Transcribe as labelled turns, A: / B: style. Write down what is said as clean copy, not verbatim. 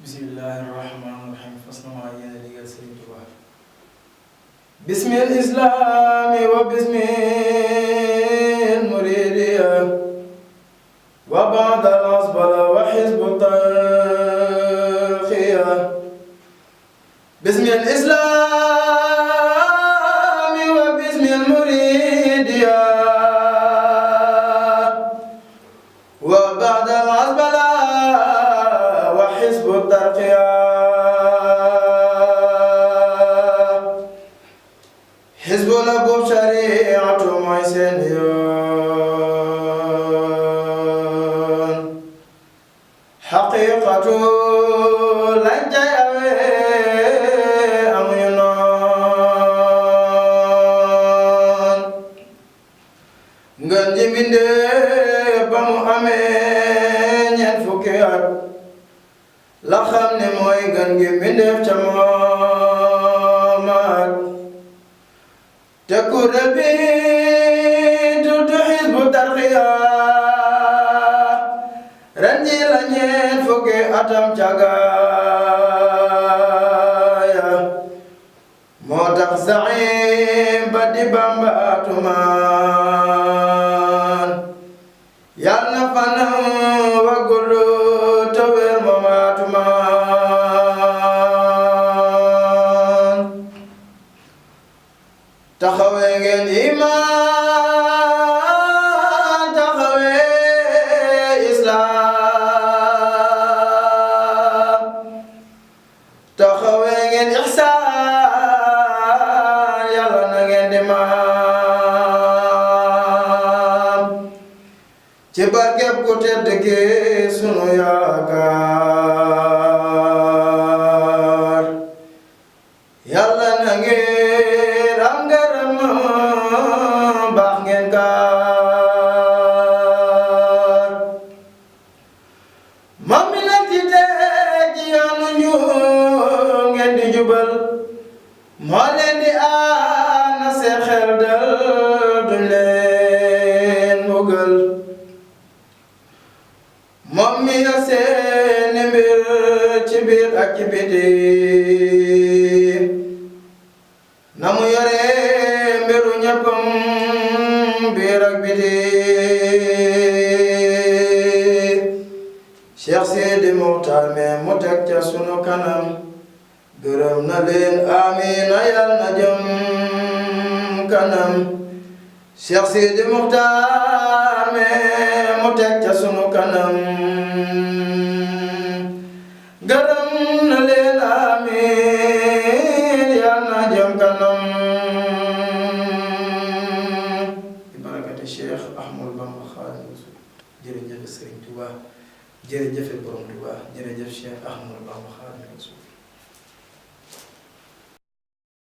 A: Bismillahirrahmanirrahim. Fas na maa yéene liggéeyal Sëriñ Tuubaa. Bismil islaami wa bismil muridiya wa ba'dal asbala wa hizbu tarqiya. Bismil islaami wa bismil muridiya wa ba'dal asbala wa hizbu tarqiya. Hizbul boobu shariatu mooy seen yoon xaqiqatu lañ cay awee amuñu noon ngën ji mbindéef ba mu amee ñeent fukki at la xam ne mooy ngën gi mbindéef ca moomaat te kuréel bi tudd Hizbu Tarqiya ren ji la ñeent fukki atam cagaaya moo tax zaim ba di Bamba atumaan yal na fanam wa gudd te wér moom atumaan taxawee ngeen iman taxawee islam taxawee ngeen ihsaan yàlla na ngeen di maam ci barkeb ku tedd ki sunu yaakaar yàlla na ngeen am ngërëm baax ngeen kaar moom mi leen di teg ci yoonu ñu ngeen di jubal moo leen di aar na seen xel dal duñ leen mbugal moom mi yor seeni mbir ci biir ak ci biti na mu yore mbiru ñëppam biir ak biti Cheikh Sidi Muxtaar me mu teg ca sunu kanam gërëm na leen amiina yal na jëm kanam Cheikh Sidi Muxtaar me mu teg ca sunu kanam gërëm na leen amiin yal na jëm kanam bi barakati Cheikh Ahmadou Bamba Xaadimu Rasuul jërëjëf Sëriñ Tuubaa jërëjëf borom Tuubaa jërëjëf Cheikh Ahmadou Bamba Xaadimu Rasuul